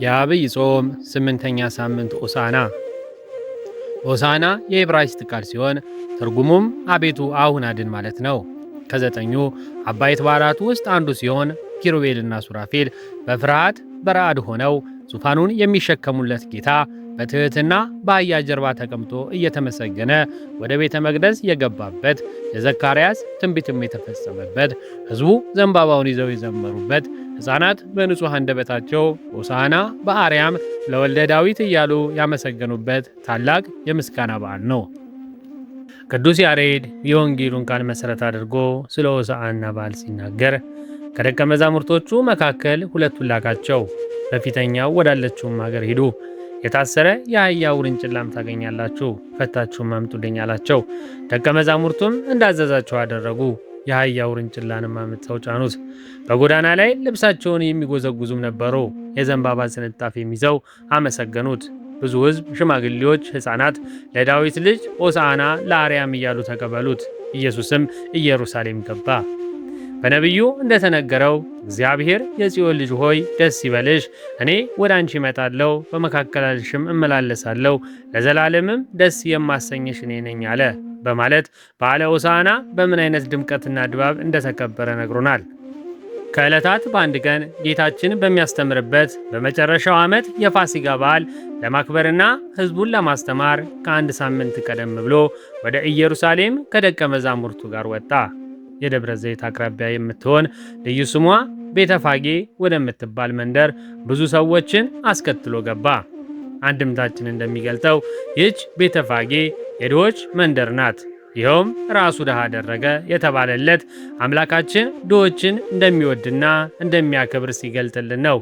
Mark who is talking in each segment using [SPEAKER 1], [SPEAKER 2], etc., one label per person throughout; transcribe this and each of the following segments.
[SPEAKER 1] የዐቢይ ጾም ስምንተኛ ሳምንት ሆሳዕና። ሆሳዕና የዕብራይስጥ ቃል ሲሆን ትርጉሙም አቤቱ አሁን አድን ማለት ነው። ከዘጠኙ አባይት በዓላት ውስጥ አንዱ ሲሆን ኪሩቤልና ሱራፌል በፍርሃት በረአድ ሆነው ዙፋኑን የሚሸከሙለት ጌታ በትሕትና በአህያ ጀርባ ተቀምጦ እየተመሰገነ ወደ ቤተ መቅደስ የገባበት፣ የዘካርያስ ትንቢትም የተፈጸመበት፣ ሕዝቡ ዘንባባውን ይዘው የዘመሩበት፣ ሕፃናት በንጹሕ አንደበታቸው ሆሳዕና በአርያም ለወልደ ዳዊት እያሉ ያመሰገኑበት ታላቅ የምስጋና በዓል ነው። ቅዱስ ያሬድ የወንጌሉን ቃል መሠረት አድርጎ ስለ ሆሳዕና በዓል ሲናገር ከደቀ መዛሙርቶቹ መካከል ሁለቱን ላካቸው። በፊተኛው ወዳለችውም ሀገር ሂዱ፣ የታሰረ የአህያ ውርንጭላም ታገኛላችሁ፣ ፈታችሁም አምጡልኝ አላቸው። ደቀ መዛሙርቱም እንዳዘዛቸው አደረጉ። የአህያ ውርንጭላንም አምጥተው ጫኑት። በጎዳና ላይ ልብሳቸውን የሚጎዘጉዙም ነበሩ። የዘንባባ ዝንጣፊም ይዘው አመሰገኑት። ብዙ ሕዝብ፣ ሽማግሌዎች፣ ሕፃናት ለዳዊት ልጅ ሆሳዕና ለአርያም እያሉ ተቀበሉት። ኢየሱስም ኢየሩሳሌም ገባ። በነቢዩ እንደተነገረው እግዚአብሔር የጽዮን ልጅ ሆይ ደስ ይበልሽ፣ እኔ ወደ አንቺ እመጣለሁ፣ በመካከልሽም እመላለሳለሁ፣ ለዘላለምም ደስ የማሰኝሽ እኔ ነኝ አለ በማለት በዓለ ሆሳዕና በምን አይነት ድምቀትና ድባብ እንደተከበረ ነግሮናል። ከዕለታት በአንድ ቀን ጌታችን በሚያስተምርበት በመጨረሻው ዓመት የፋሲካ በዓል ለማክበርና ሕዝቡን ለማስተማር ከአንድ ሳምንት ቀደም ብሎ ወደ ኢየሩሳሌም ከደቀ መዛሙርቱ ጋር ወጣ። የደብረ ዘይት አቅራቢያ የምትሆን ልዩ ስሟ ቤተፋጌ ወደምትባል መንደር ብዙ ሰዎችን አስከትሎ ገባ። አንድምታችን እንደሚገልጠው ይህች ቤተፋጌ የድሆች መንደር ናት። ይኸውም ራሱ ድሃ አደረገ የተባለለት አምላካችን ድሆችን እንደሚወድና እንደሚያከብር ሲገልጥልን ነው።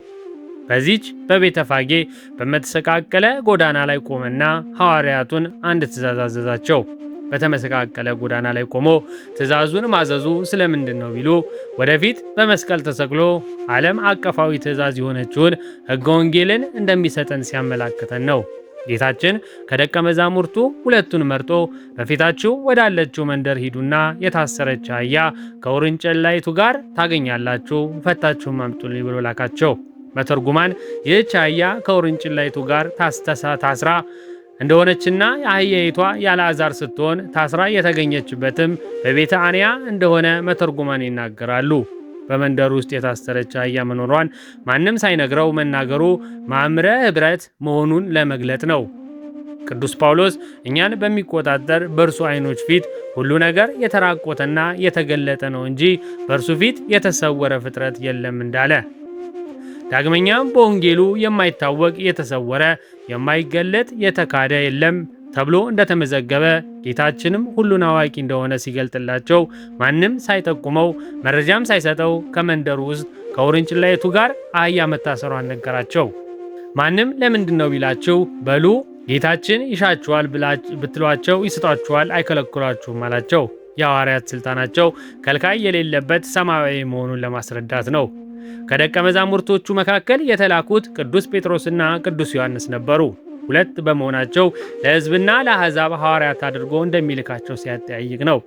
[SPEAKER 1] በዚች በቤተፋጌ በመተሰቃቀለ ጎዳና ላይ ቆመና ሐዋርያቱን አንድ ትእዛዝ አዘዛቸው። በተመሰቃቀለ ጎዳና ላይ ቆሞ ትእዛዙን ማዘዙ ስለምንድን ነው ቢሉ፣ ወደፊት በመስቀል ተሰቅሎ ዓለም አቀፋዊ ትእዛዝ የሆነችውን ሕገ ወንጌልን እንደሚሰጠን ሲያመላክተን ነው። ጌታችን ከደቀ መዛሙርቱ ሁለቱን መርጦ በፊታችሁ ወዳለችው መንደር ሂዱና የታሰረች አህያ ከውርንጭላይቱ ጋር ታገኛላችሁ፣ ፈታችሁም አምጡልኝ ብሎ ላካቸው። መተርጉማን ይህች አህያ ከውርንጭላይቱ ጋር ታስራ እንደሆነችና አህያይቷ ያለአዛር ስትሆን ታስራ የተገኘችበትም በቤተ አንያ እንደሆነ መተርጉማን ይናገራሉ። በመንደሩ ውስጥ የታሰረች አህያ መኖሯን ማንም ሳይነግረው መናገሩ ማምረ ኅብረት መሆኑን ለመግለጥ ነው። ቅዱስ ጳውሎስ እኛን በሚቆጣጠር በእርሱ ዓይኖች ፊት ሁሉ ነገር የተራቆተና የተገለጠ ነው እንጂ በእርሱ ፊት የተሰወረ ፍጥረት የለም እንዳለ፣ ዳግመኛም በወንጌሉ የማይታወቅ የተሰወረ የማይገለጥ የተካደ የለም ተብሎ እንደተመዘገበ፣ ጌታችንም ሁሉን አዋቂ እንደሆነ ሲገልጥላቸው ማንም ሳይጠቁመው መረጃም ሳይሰጠው ከመንደሩ ውስጥ ከውርንጭላይቱ ጋር አህያ መታሰሯን ነገራቸው። ማንም ለምንድን ነው ቢላችሁ በሉ ጌታችን ይሻችኋል ብትሏቸው ይሰጧችኋል፣ አይከለክሏችሁም አላቸው። የሐዋርያት ስልጣናቸው ከልካይ የሌለበት ሰማያዊ መሆኑን ለማስረዳት ነው። ከደቀ መዛሙርቶቹ መካከል የተላኩት ቅዱስ ጴጥሮስና ቅዱስ ዮሐንስ ነበሩ። ሁለት በመሆናቸው ለሕዝብና ለአሕዛብ ሐዋርያት አድርጎ እንደሚልካቸው ሲያጠያይቅ ነው።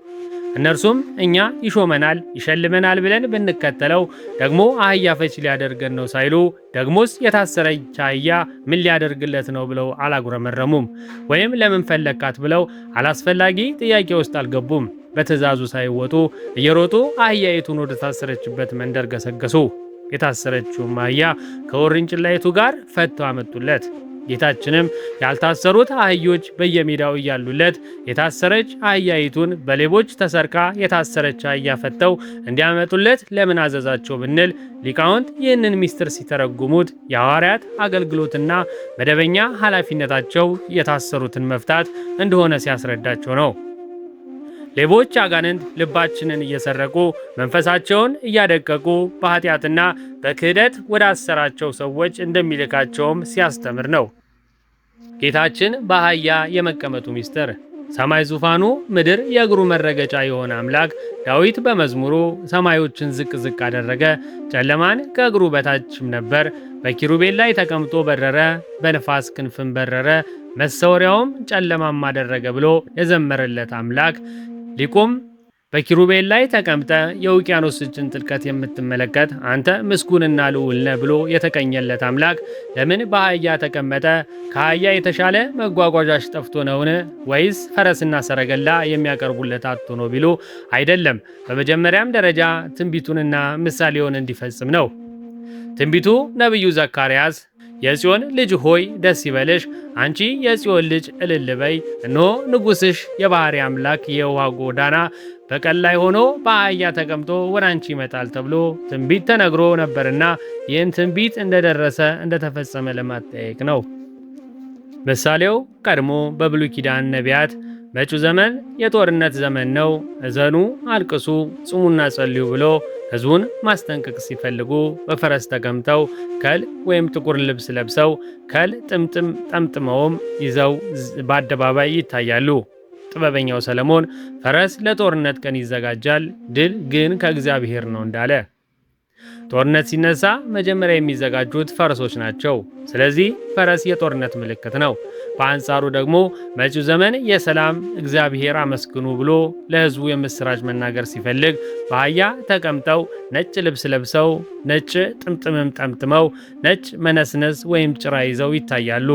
[SPEAKER 1] እነርሱም እኛ ይሾመናል ይሸልመናል ብለን ብንከተለው ደግሞ አህያ ፈች ሊያደርገን ነው ሳይሉ፣ ደግሞስ የታሰረች አህያ ምን ሊያደርግለት ነው ብለው አላጉረመረሙም። ወይም ለምን ፈለግካት ብለው አላስፈላጊ ጥያቄ ውስጥ አልገቡም። በትእዛዙ ሳይወጡ እየሮጡ አህያይቱን ወደ ታሰረችበት መንደር ገሰገሱ። የታሰረችውም አህያ ከውርንጭላይቱ ጋር ፈተው አመጡለት። ጌታችንም ያልታሰሩት አህዮች በየሜዳው እያሉለት የታሰረች አህያይቱን በሌቦች ተሰርቃ የታሰረች አህያ ፈተው እንዲያመጡለት ለምን አዘዛቸው ብንል፣ ሊቃውንት ይህንን ምስጢር ሲተረጉሙት የሐዋርያት አገልግሎትና መደበኛ ኃላፊነታቸው የታሰሩትን መፍታት እንደሆነ ሲያስረዳቸው ነው። ሌቦች አጋንንት ልባችንን እየሰረቁ መንፈሳቸውን እያደቀቁ በኃጢአትና በክህደት ወደ አሰራቸው ሰዎች እንደሚልካቸውም ሲያስተምር ነው። ጌታችን በአህያ የመቀመጡ ምስጢር፣ ሰማይ ዙፋኑ ምድር የእግሩ መረገጫ የሆነ አምላክ ዳዊት በመዝሙሩ ሰማዮችን ዝቅ ዝቅ አደረገ፣ ጨለማን ከእግሩ በታችም ነበር፣ በኪሩቤል ላይ ተቀምጦ በረረ፣ በንፋስ ክንፍም በረረ፣ መሰወሪያውም ጨለማም አደረገ ብሎ የዘመረለት አምላክ ሊቁም በኪሩቤል ላይ ተቀምጠ የውቅያኖሶችን ጥልቀት የምትመለከት አንተ ምስጉንና ልዑል ነህ ብሎ የተቀኘለት አምላክ ለምን በአህያ ተቀመጠ? ከአህያ የተሻለ መጓጓዣሽ ጠፍቶ ነውን? ወይስ ፈረስና ሰረገላ የሚያቀርቡለት አጥቶ ነው ቢሉ አይደለም። በመጀመሪያም ደረጃ ትንቢቱንና ምሳሌውን እንዲፈጽም ነው። ትንቢቱ ነቢዩ ዘካርያስ የጽዮን ልጅ ሆይ ደስ ይበልሽ፣ አንቺ የጽዮን ልጅ እልል በይ፣ እነሆ ንጉሥሽ የባሕርይ አምላክ የውሃ ጎዳና በቀን ላይ ሆኖ በአህያ ተቀምጦ ወደ አንቺ ይመጣል ተብሎ ትንቢት ተነግሮ ነበርና ይህን ትንቢት እንደደረሰ እንደተፈጸመ ለማጠየቅ ነው። ምሳሌው ቀድሞ በብሉይ ኪዳን ነቢያት መጪው ዘመን የጦርነት ዘመን ነው፣ እዘኑ፣ አልቅሱ፣ ጽሙና ጸልዩ ብሎ ሕዝቡን ማስጠንቀቅ ሲፈልጉ በፈረስ ተቀምጠው ከል ወይም ጥቁር ልብስ ለብሰው ከል ጥምጥም ጠምጥመውም ይዘው በአደባባይ ይታያሉ። ጥበበኛው ሰለሞን ፈረስ ለጦርነት ቀን ይዘጋጃል፣ ድል ግን ከእግዚአብሔር ነው እንዳለ፣ ጦርነት ሲነሳ መጀመሪያ የሚዘጋጁት ፈረሶች ናቸው። ስለዚህ ፈረስ የጦርነት ምልክት ነው። በአንጻሩ ደግሞ መጪው ዘመን የሰላም እግዚአብሔር አመስግኑ ብሎ ለሕዝቡ የምስራች መናገር ሲፈልግ በአህያ ተቀምጠው ነጭ ልብስ ለብሰው ነጭ ጥምጥምም ጠምጥመው ነጭ መነስነስ ወይም ጭራ ይዘው ይታያሉ።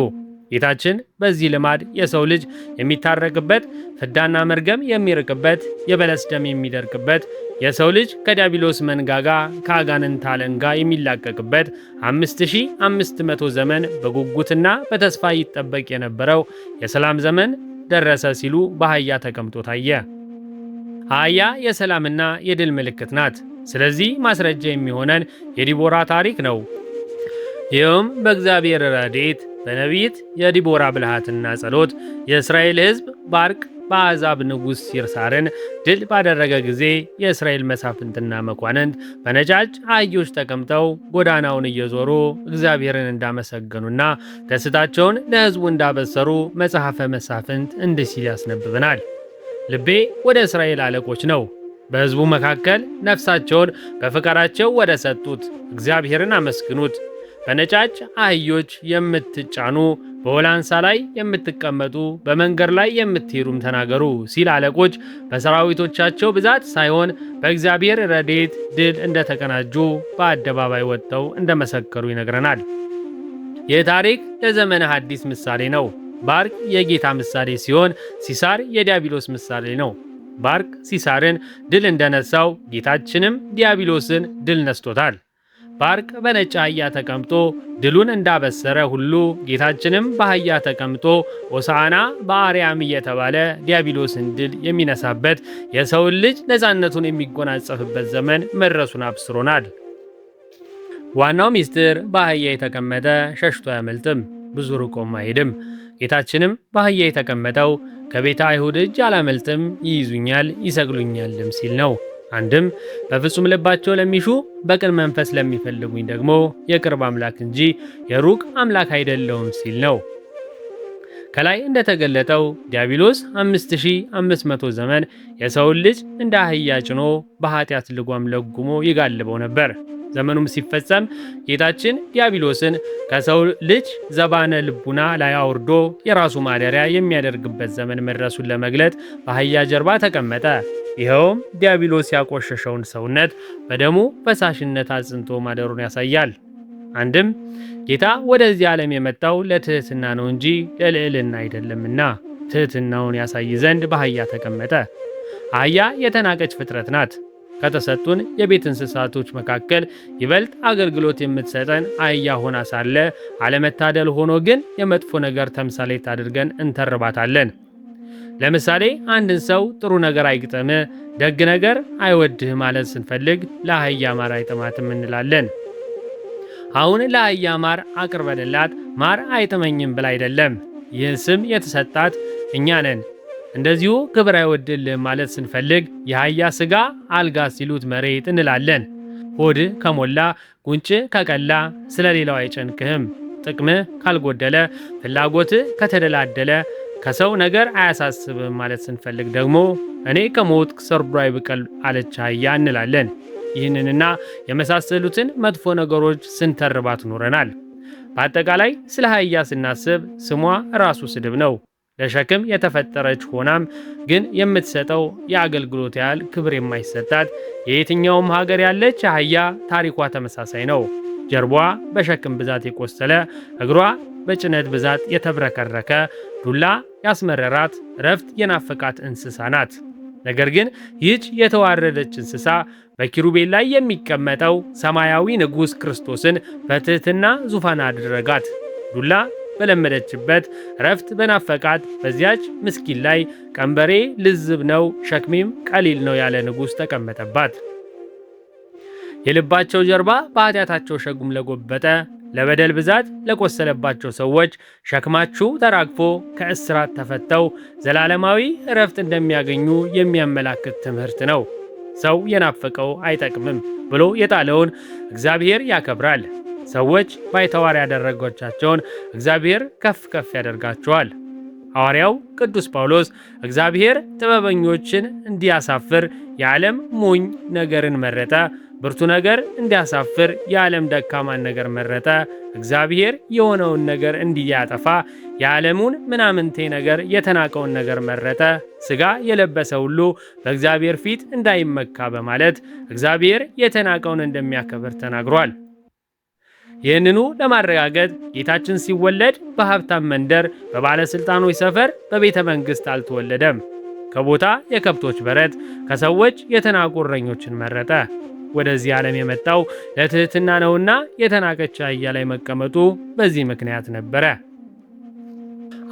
[SPEAKER 1] ጌታችን በዚህ ልማድ የሰው ልጅ የሚታረቅበት፣ ፍዳና መርገም የሚርቅበት፣ የበለስ ደም የሚደርቅበት፣ የሰው ልጅ ከዲያብሎስ መንጋጋ ከአጋንንት አለንጋ የሚላቀቅበት 5500 ዘመን በጉጉትና በተስፋ ይጠበቅ የነበረው የሰላም ዘመን ደረሰ ሲሉ በአህያ ተቀምጦ ታየ። አህያ የሰላምና የድል ምልክት ናት። ስለዚህ ማስረጃ የሚሆነን የዲቦራ ታሪክ ነው። ይህም በእግዚአብሔር ረድኤት በነቢይት የዲቦራ ብልሃትና ጸሎት የእስራኤል ሕዝብ ባርቅ በአሕዛብ ንጉሥ ሲሳራን ድል ባደረገ ጊዜ የእስራኤል መሳፍንትና መኳንንት በነጫጭ አህዮች ተቀምጠው ጎዳናውን እየዞሩ እግዚአብሔርን እንዳመሰገኑና ደስታቸውን ለሕዝቡ እንዳበሰሩ መጽሐፈ መሳፍንት እንዲህ ሲል ያስነብበናል። ልቤ ወደ እስራኤል አለቆች ነው፣ በሕዝቡ መካከል ነፍሳቸውን በፈቃዳቸው ወደ ሰጡት እግዚአብሔርን አመስግኑት። በነጫጭ አህዮች የምትጫኑ በወላንሳ ላይ የምትቀመጡ በመንገድ ላይ የምትሄዱም ተናገሩ ሲል አለቆች በሰራዊቶቻቸው ብዛት ሳይሆን በእግዚአብሔር ረድኤት ድል እንደተቀናጁ በአደባባይ ወጥተው እንደመሰከሩ ይነግረናል። ይህ ታሪክ ለዘመነ ሐዲስ ምሳሌ ነው። ባርቅ የጌታ ምሳሌ ሲሆን ሲሳር የዲያብሎስ ምሳሌ ነው። ባርቅ ሲሳርን ድል እንደነሳው ጌታችንም ዲያብሎስን ድል ነስቶታል። ባርቅ በነጭ አህያ ተቀምጦ ድሉን እንዳበሰረ ሁሉ ጌታችንም በአህያ ተቀምጦ ሆሳዕና በአርያም እየተባለ ዲያብሎስን ድል የሚነሳበት የሰውን ልጅ ነፃነቱን የሚጎናጸፍበት ዘመን መድረሱን አብስሮናል። ዋናው ሚስጥር በአህያ የተቀመጠ ሸሽቶ አያመልጥም፣ ብዙ ርቆም አይሄድም። ጌታችንም በአህያ የተቀመጠው ከቤተ አይሁድ እጅ አላመልጥም፣ ይይዙኛል፣ ይሰቅሉኛልም ሲል ነው። አንድም በፍጹም ልባቸው ለሚሹ በቅን መንፈስ ለሚፈልጉኝ ደግሞ የቅርብ አምላክ እንጂ የሩቅ አምላክ አይደለሁም ሲል ነው። ከላይ እንደተገለጠው ዲያብሎስ 5500 ዘመን የሰውን ልጅ እንደ አህያ ጭኖ በኃጢአት ልጓም ለጉሞ ይጋልበው ነበር። ዘመኑም ሲፈጸም ጌታችን ዲያብሎስን ከሰው ልጅ ዘባነ ልቡና ላይ አውርዶ የራሱ ማደሪያ የሚያደርግበት ዘመን መድረሱን ለመግለጥ በአህያ ጀርባ ተቀመጠ። ይኸውም ዲያብሎስ ያቆሸሸውን ሰውነት በደሙ ፈሳሽነት አጽንቶ ማደሩን ያሳያል። አንድም ጌታ ወደዚህ ዓለም የመጣው ለትህትና ነው እንጂ ለልዕልና አይደለምና ትህትናውን ያሳይ ዘንድ በአህያ ተቀመጠ። አህያ የተናቀች ፍጥረት ናት። ከተሰጡን የቤት እንስሳቶች መካከል ይበልጥ አገልግሎት የምትሰጠን አህያ ሆና ሳለ አለመታደል ሆኖ ግን የመጥፎ ነገር ተምሳሌት አድርገን እንተርባታለን። ለምሳሌ አንድን ሰው ጥሩ ነገር አይግጠምህ፣ ደግ ነገር አይወድህ ማለት ስንፈልግ ለአህያ ማር አይጥማትም እንላለን። አሁን ለአህያ ማር አቅርበንላት ማር አይጥመኝም ብላ አይደለም። ይህን ስም የተሰጣት እኛ ነን። እንደዚሁ ክብር አይወድልህም ማለት ስንፈልግ የአህያ ስጋ አልጋ ሲሉት መሬት እንላለን። ሆድህ ከሞላ ጉንጭ ከቀላ ስለሌላው አይጨንቅህም። ጥቅምህ ካልጎደለ ፍላጎትህ ከተደላደለ ከሰው ነገር አያሳስብም ማለት ስንፈልግ ደግሞ እኔ ከሞት ሰርዶ አይብቀል አለች አህያ እንላለን። ይህንንና የመሳሰሉትን መጥፎ ነገሮች ስንተርባት ኖረናል። በአጠቃላይ ስለ አህያ ስናስብ ስሟ ራሱ ስድብ ነው። ለሸክም የተፈጠረች ሆናም ግን የምትሰጠው የአገልግሎት ያህል ክብር የማይሰጣት የየትኛውም ሀገር ያለች አህያ ታሪኳ ተመሳሳይ ነው። ጀርባዋ በሸክም ብዛት የቆሰለ፣ እግሯ በጭነት ብዛት የተብረከረከ፣ ዱላ ያስመረራት፣ እረፍት የናፈቃት እንስሳ ናት። ነገር ግን ይህች የተዋረደች እንስሳ በኪሩቤል ላይ የሚቀመጠው ሰማያዊ ንጉሥ ክርስቶስን በትሕትና ዙፋን አደረጋት። ዱላ በለመደችበት፣ እረፍት በናፈቃት በዚያች ምስኪን ላይ ቀንበሬ ልዝብ ነው ሸክሜም ቀሊል ነው ያለ ንጉሥ ተቀመጠባት። የልባቸው ጀርባ በኃጢአታቸው ሸጉም ለጎበጠ፣ ለበደል ብዛት ለቆሰለባቸው ሰዎች ሸክማችሁ ተራግፎ ከእስራት ተፈተው ዘላለማዊ እረፍት እንደሚያገኙ የሚያመላክት ትምህርት ነው። ሰው የናፈቀው አይጠቅምም ብሎ የጣለውን እግዚአብሔር ያከብራል። ሰዎች ባይተዋር ያደረጓቸውን እግዚአብሔር ከፍ ከፍ ያደርጋቸዋል። ሐዋርያው ቅዱስ ጳውሎስ እግዚአብሔር ጥበበኞችን እንዲያሳፍር የዓለም ሞኝ ነገርን መረጠ፣ ብርቱ ነገር እንዲያሳፍር የዓለም ደካማን ነገር መረጠ፣ እግዚአብሔር የሆነውን ነገር እንዲያጠፋ የዓለሙን ምናምንቴ ነገር የተናቀውን ነገር መረጠ፣ ሥጋ የለበሰ ሁሉ በእግዚአብሔር ፊት እንዳይመካ በማለት እግዚአብሔር የተናቀውን እንደሚያከብር ተናግሯል። ይህንኑ ለማረጋገጥ ጌታችን ሲወለድ በሀብታም መንደር፣ በባለሥልጣኖች ሰፈር፣ በቤተ መንግሥት አልተወለደም። ከቦታ የከብቶች በረት፣ ከሰዎች የተናቁ እረኞችን መረጠ። ወደዚህ ዓለም የመጣው ለትሕትና ነውና የተናቀች አህያ ላይ መቀመጡ በዚህ ምክንያት ነበረ።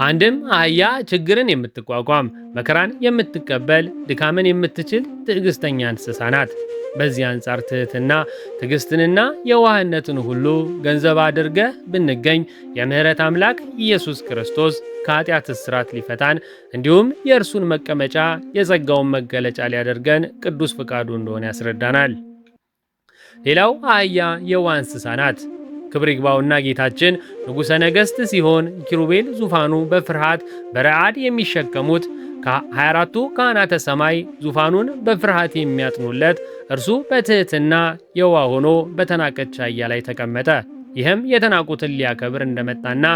[SPEAKER 1] አንድም አህያ ችግርን የምትቋቋም፣ መከራን የምትቀበል፣ ድካምን የምትችል ትዕግስተኛ እንስሳ ናት። በዚህ አንጻር ትሕትና፣ ትዕግስትንና የዋህነትን ሁሉ ገንዘብ አድርገህ ብንገኝ የምሕረት አምላክ ኢየሱስ ክርስቶስ ከኃጢአት እስራት ሊፈታን እንዲሁም የእርሱን መቀመጫ የጸጋውን መገለጫ ሊያደርገን ቅዱስ ፍቃዱ እንደሆነ ያስረዳናል። ሌላው አህያ የዋህ እንስሳ ናት። ክብር ይግባውና ጌታችን ንጉሠ ነገሥት ሲሆን ኪሩቤል ዙፋኑ በፍርሃት በረዓድ የሚሸከሙት፣ ከ24ቱ ካህናተ ሰማይ ዙፋኑን በፍርሃት የሚያጥኑለት እርሱ በትሕትና የዋህ ሆኖ በተናቀች አህያ ላይ ተቀመጠ። ይህም የተናቁትን ሊያከብር እንደመጣና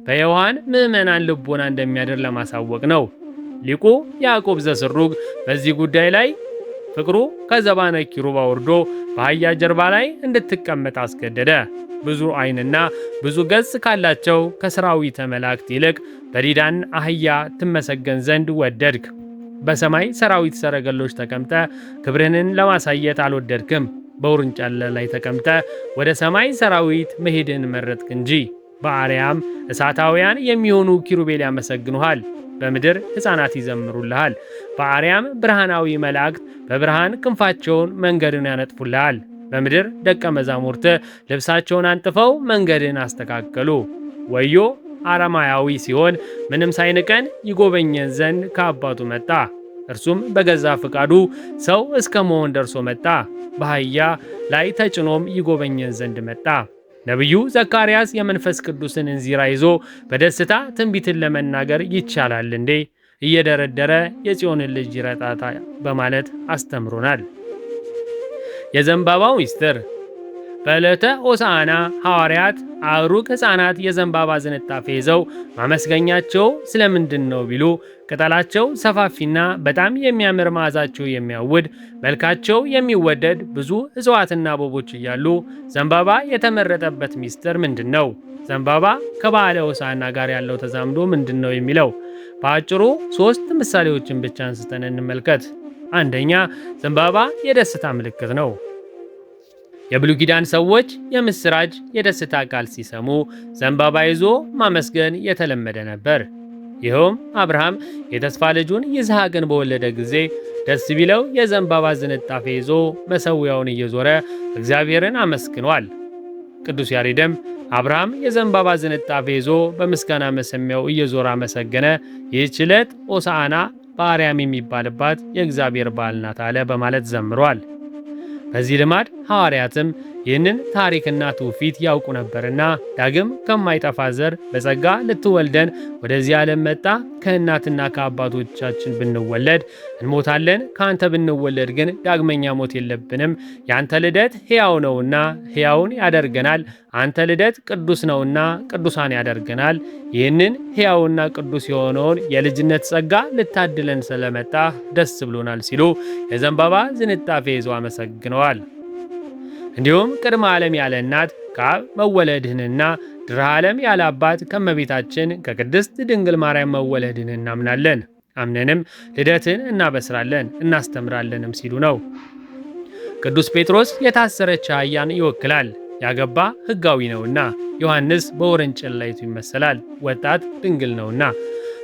[SPEAKER 1] በየዋሃን ምዕመናን ልቦና እንደሚያድር ለማሳወቅ ነው። ሊቁ ያዕቆብ ዘስሩግ በዚህ ጉዳይ ላይ ፍቅሩ ከዘባነ ኪሩብ አውርዶ በአህያ ጀርባ ላይ እንድትቀመጥ አስገደደ። ብዙ ዓይንና ብዙ ገጽ ካላቸው ከሰራዊተ መላእክት ይልቅ በዲዳን አህያ ትመሰገን ዘንድ ወደድክ። በሰማይ ሰራዊት ሰረገሎች ተቀምጠ ክብርህንን ለማሳየት አልወደድክም። በውርንጫላ ላይ ተቀምጠ ወደ ሰማይ ሰራዊት መሄድን መረጥክ እንጂ። በአርያም እሳታውያን የሚሆኑ ኪሩቤል ያመሰግኑሃል። በምድር ሕፃናት ይዘምሩልሃል። በአርያም ብርሃናዊ መላእክት በብርሃን ክንፋቸውን መንገድን ያነጥፉልሃል። በምድር ደቀ መዛሙርት ልብሳቸውን አንጥፈው መንገድን አስተካከሉ። ወዮ አረማያዊ ሲሆን ምንም ሳይንቀን ይጎበኘን ዘንድ ከአባቱ መጣ። እርሱም በገዛ ፈቃዱ ሰው እስከ መሆን ደርሶ መጣ። በአህያ ላይ ተጭኖም ይጎበኘን ዘንድ መጣ። ነቢዩ ዘካርያስ የመንፈስ ቅዱስን እንዚራ ይዞ በደስታ ትንቢትን ለመናገር ይቻላል እንዴ? እየደረደረ የጽዮንን ልጅ ይረጣታ በማለት አስተምሮናል። የዘንባባው ሚስጥር። በዕለተ ሆሳዕና ሐዋርያት አሩቅ ሕፃናት የዘንባባ ዝንጣፊ ይዘው ማመስገኛቸው ስለምንድን ነው ቢሉ፣ ቅጠላቸው ሰፋፊና በጣም የሚያምር፣ መዓዛቸው የሚያውድ፣ መልካቸው የሚወደድ ብዙ እጽዋትና አበቦች እያሉ ዘንባባ የተመረጠበት ሚስጥር ምንድን ነው? ዘንባባ ከበዓለ ሆሳዕና ጋር ያለው ተዛምዶ ምንድን ነው የሚለው በአጭሩ ሦስት ምሳሌዎችን ብቻ አንስተን እንመልከት። አንደኛ፣ ዘንባባ የደስታ ምልክት ነው። የብሉይ ኪዳን ሰዎች የምስራች የደስታ ቃል ሲሰሙ ዘንባባ ይዞ ማመስገን የተለመደ ነበር። ይኸውም አብርሃም የተስፋ ልጁን ይስሐቅን በወለደ ጊዜ ደስ ቢለው የዘንባባ ዝንጣፊ ይዞ መሠዊያውን እየዞረ እግዚአብሔርን አመስግኗል። ቅዱስ ያሬድም አብርሃም የዘንባባ ዝንጣፊ ይዞ በምስጋና መሰሚያው እየዞረ አመሰገነ፣ ይህች ዕለት ሆሳዕና በአርያም የሚባልባት የእግዚአብሔር በዓል ናት አለ በማለት ዘምሯል። በዚህ ልማድ ሐዋርያትም ይህንን ታሪክና ትውፊት ያውቁ ነበርና ዳግም ከማይጠፋ ዘር በጸጋ ልትወልደን ወደዚህ ዓለም መጣ። ከእናትና ከአባቶቻችን ብንወለድ እንሞታለን፣ ከአንተ ብንወለድ ግን ዳግመኛ ሞት የለብንም። የአንተ ልደት ሕያው ነውና ሕያውን ያደርገናል። አንተ ልደት ቅዱስ ነውና ቅዱሳን ያደርገናል። ይህንን ሕያውና ቅዱስ የሆነውን የልጅነት ጸጋ ልታድለን ስለመጣ ደስ ብሎናል ሲሉ የዘንባባ ዝንጣፌ ይዘው አመሰግነዋል። እንዲሁም ቅድመ ዓለም ያለ እናት ከአብ መወለድህንና ድኅረ ዓለም ያለ አባት ከእመቤታችን ከቅድስት ድንግል ማርያም መወለድህን እናምናለን፣ አምነንም ልደትን እናበስራለን እናስተምራለንም ሲሉ ነው። ቅዱስ ጴጥሮስ የታሰረች አህያን ይወክላል፣ ያገባ ሕጋዊ ነውና። ዮሐንስ በውርንጭላይቱ ይመሰላል፣ ወጣት ድንግል ነውና።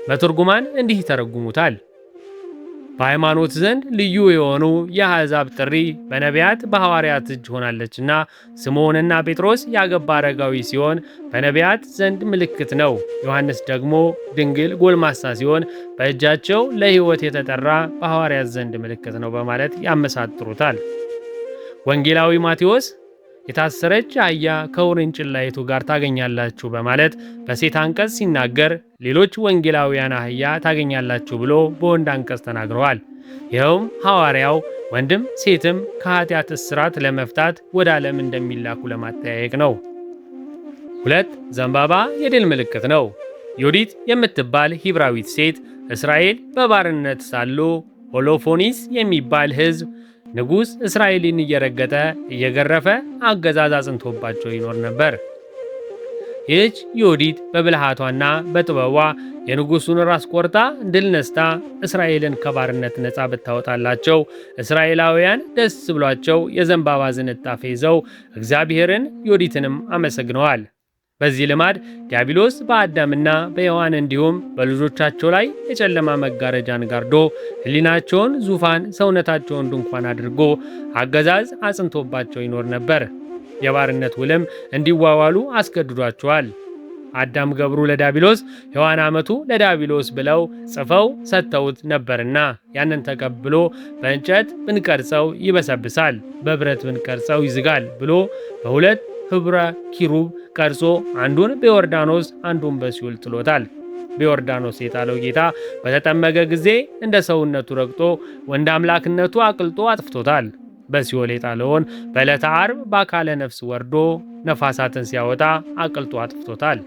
[SPEAKER 1] መተርጉማን እንዲህ ይተረጉሙታል። በሃይማኖት ዘንድ ልዩ የሆኑ የአሕዛብ ጥሪ በነቢያት በሐዋርያት እጅ ሆናለችና ስምዖንና ጴጥሮስ ያገባ አረጋዊ ሲሆን በነቢያት ዘንድ ምልክት ነው። ዮሐንስ ደግሞ ድንግል ጎልማሳ ሲሆን በእጃቸው ለሕይወት የተጠራ በሐዋርያት ዘንድ ምልክት ነው በማለት ያመሳጥሩታል። ወንጌላዊ ማቴዎስ የታሰረች አህያ ከውርንጭላይቱ ጋር ታገኛላችሁ በማለት በሴት አንቀጽ ሲናገር፣ ሌሎች ወንጌላውያን አህያ ታገኛላችሁ ብሎ በወንድ አንቀጽ ተናግረዋል። ይኸውም ሐዋርያው ወንድም ሴትም ከኃጢአት እስራት ለመፍታት ወደ ዓለም እንደሚላኩ ለማጠያየቅ ነው። 2. ዘንባባ የድል ምልክት ነው። ዮዲት የምትባል ሂብራዊት ሴት እስራኤል በባርነት ሳሉ ሆሎፎኒስ የሚባል ሕዝብ ንጉሥ እስራኤልን እየረገጠ እየገረፈ አገዛዝ አጽንቶባቸው ይኖር ነበር። ይህች ዮዲት በብልሃቷና በጥበቧ የንጉሡን ራስ ቆርጣ ድል ነስታ እስራኤልን ከባርነት ነፃ ብታወጣላቸው እስራኤላውያን ደስ ብሏቸው የዘንባባ ዝንጣፌ ይዘው እግዚአብሔርን ዮዲትንም አመሰግነዋል። በዚህ ልማድ ዲያብሎስ በአዳምና በሔዋን እንዲሁም በልጆቻቸው ላይ የጨለማ መጋረጃን ጋርዶ ሕሊናቸውን ዙፋን፣ ሰውነታቸውን ድንኳን አድርጎ አገዛዝ አጽንቶባቸው ይኖር ነበር። የባርነት ውልም እንዲዋዋሉ አስገድዷቸዋል። አዳም ገብሩ ለዳቢሎስ፣ ሔዋን አመቱ ለዳቢሎስ ብለው ጽፈው ሰጥተውት ነበርና ያንን ተቀብሎ በእንጨት ብንቀርጸው ይበሰብሳል፣ በብረት ብንቀርጸው ይዝጋል ብሎ በሁለት ህብረ ኪሩብ ቀርጾ አንዱን በዮርዳኖስ አንዱን በሲኦል ጥሎታል። በዮርዳኖስ የጣለው ጌታ በተጠመቀ ጊዜ እንደ ሰውነቱ ረግጦ ወንድ አምላክነቱ አቅልጦ አጥፍቶታል። በሲኦል የጣለውን በዕለተ ዓርብ በአካለ ነፍስ ወርዶ ነፋሳትን ሲያወጣ አቅልጦ አጥፍቶታል።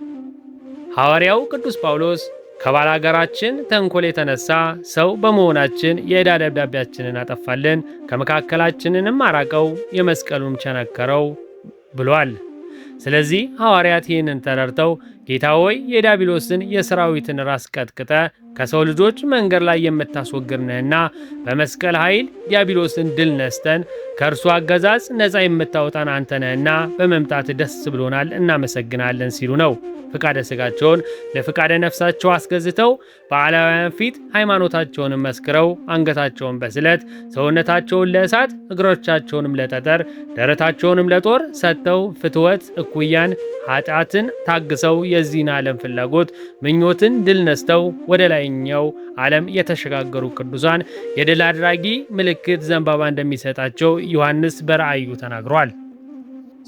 [SPEAKER 1] ሐዋርያው ቅዱስ ጳውሎስ ከባላጋራችን ተንኮል የተነሳ ሰው በመሆናችን የዕዳ ደብዳቤያችንን አጠፋልን፣ ከመካከላችንንም አራቀው፣ የመስቀሉም ቸነከረው ብሏል። ስለዚህ ሐዋርያት ይህንን ተረድተው ጌታ ሆይ የዲያብሎስን የሰራዊትን ራስ ቀጥቅጠ ከሰው ልጆች መንገድ ላይ የምታስወግድ ነህና በመስቀል ኃይል ዲያብሎስን ድል ነስተን ከእርሱ አገዛዝ ነፃ የምታወጣን አንተ ነህና በመምጣት ደስ ብሎናል፣ እናመሰግናለን ሲሉ ነው። ፍቃደ ሥጋቸውን ለፍቃደ ነፍሳቸው አስገዝተው በዓላውያን ፊት ሃይማኖታቸውን መስክረው አንገታቸውን በስለት፣ ሰውነታቸውን ለእሳት፣ እግሮቻቸውንም ለጠጠር፣ ደረታቸውንም ለጦር ሰጥተው ፍትወት እኩያን ኃጢአትን ታግሰው የዚህን ዓለም ፍላጎት ምኞትን ድል ነስተው ወደ ላይኛው ዓለም የተሸጋገሩ ቅዱሳን የድል አድራጊ ምልክት ዘንባባ እንደሚሰጣቸው ዮሐንስ በራእዩ ተናግሯል።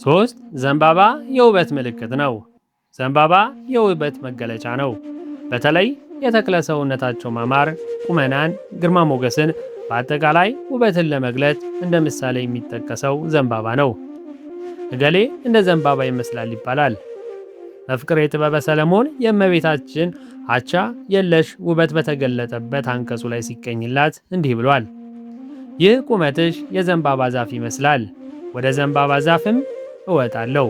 [SPEAKER 1] 3. ዘንባባ የውበት ምልክት ነው። ዘንባባ የውበት መገለጫ ነው። በተለይ የተክለ ሰውነታቸው ማማር ቁመናን፣ ግርማ ሞገስን፣ በአጠቃላይ ውበትን ለመግለጽ እንደ ምሳሌ የሚጠቀሰው ዘንባባ ነው። እገሌ እንደ ዘንባባ ይመስላል ይባላል። መፍቅሬ ጥበበ ሰለሞን የእመቤታችን አቻ የለሽ ውበት በተገለጠበት አንቀጹ ላይ ሲቀኝላት እንዲህ ብሏል። ይህ ቁመትሽ የዘንባባ ዛፍ ይመስላል፣ ወደ ዘንባባ ዛፍም እወጣለሁ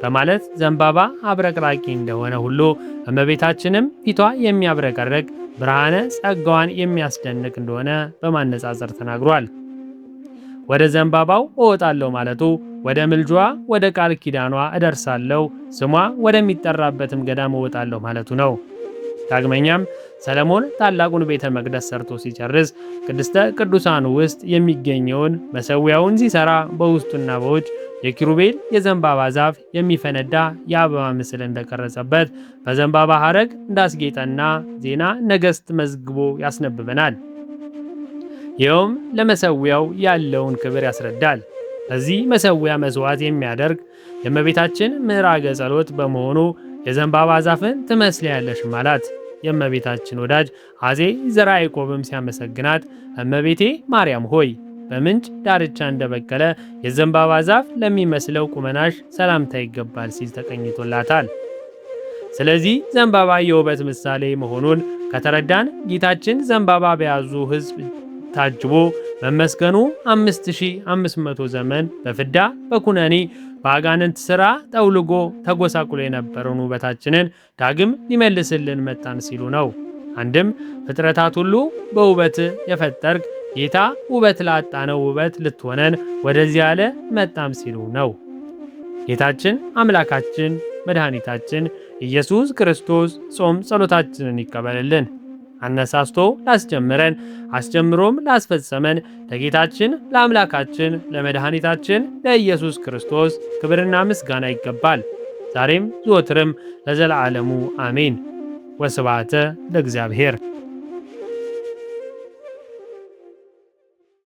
[SPEAKER 1] በማለት ዘንባባ አብረቅራቂ እንደሆነ ሁሉ እመቤታችንም ፊቷ የሚያብረቀርቅ ብርሃነ ጸጋዋን የሚያስደንቅ እንደሆነ በማነጻጸር ተናግሯል። ወደ ዘንባባው እወጣለሁ ማለቱ ወደ ምልጇ ወደ ቃል ኪዳኗ እደርሳለሁ፣ ስሟ ወደሚጠራበትም ገዳም እወጣለሁ ማለቱ ነው። ዳግመኛም ሰለሞን ታላቁን ቤተ መቅደስ ሰርቶ ሲጨርስ ቅድስተ ቅዱሳኑ ውስጥ የሚገኘውን መሠዊያውን ሲሰራ በውስጡና በውጭ የኪሩቤል የዘንባባ ዛፍ የሚፈነዳ የአበባ ምስል እንደቀረጸበት በዘንባባ ሐረግ እንዳስጌጠና ዜና ነገሥት መዝግቦ ያስነብበናል። ይኸውም ለመሠዊያው ያለውን ክብር ያስረዳል። ለዚህ መሠዊያ መሥዋዕት የሚያደርግ የእመቤታችን ምዕራገ ጸሎት በመሆኑ የዘንባባ ዛፍን ትመስልያለሽም አላት። የእመቤታችን ወዳጅ አፄ ዘርዓ ያዕቆብም ሲያመሰግናት እመቤቴ ማርያም ሆይ በምንጭ ዳርቻ እንደበቀለ የዘንባባ ዛፍ ለሚመስለው ቁመናሽ ሰላምታ ይገባል ሲል ተቀኝቶላታል። ስለዚህ ዘንባባ የውበት ምሳሌ መሆኑን ከተረዳን ጌታችን ዘንባባ በያዙ ሕዝብ ታጅቦ መመስገኑ 5500 ዘመን በፍዳ በኩነኔ በአጋንንት ሥራ ጠውልጎ ተጎሳቁሎ የነበረውን ውበታችንን ዳግም ሊመልስልን መጣን ሲሉ ነው። አንድም ፍጥረታት ሁሉ በውበት የፈጠርክ ጌታ ውበት ላጣነው ውበት ልትሆነን ወደዚህ ያለ መጣም ሲሉ ነው። ጌታችን አምላካችን መድኃኒታችን ኢየሱስ ክርስቶስ ጾም ጸሎታችንን ይቀበልልን። አነሳስቶ ላስጀምረን አስጀምሮም ላስፈጸመን ለጌታችን ለአምላካችን ለመድኃኒታችን ለኢየሱስ ክርስቶስ ክብርና ምስጋና ይገባል፣ ዛሬም ዘወትርም ለዘላለሙ አሜን። ወስብሐት ለእግዚአብሔር።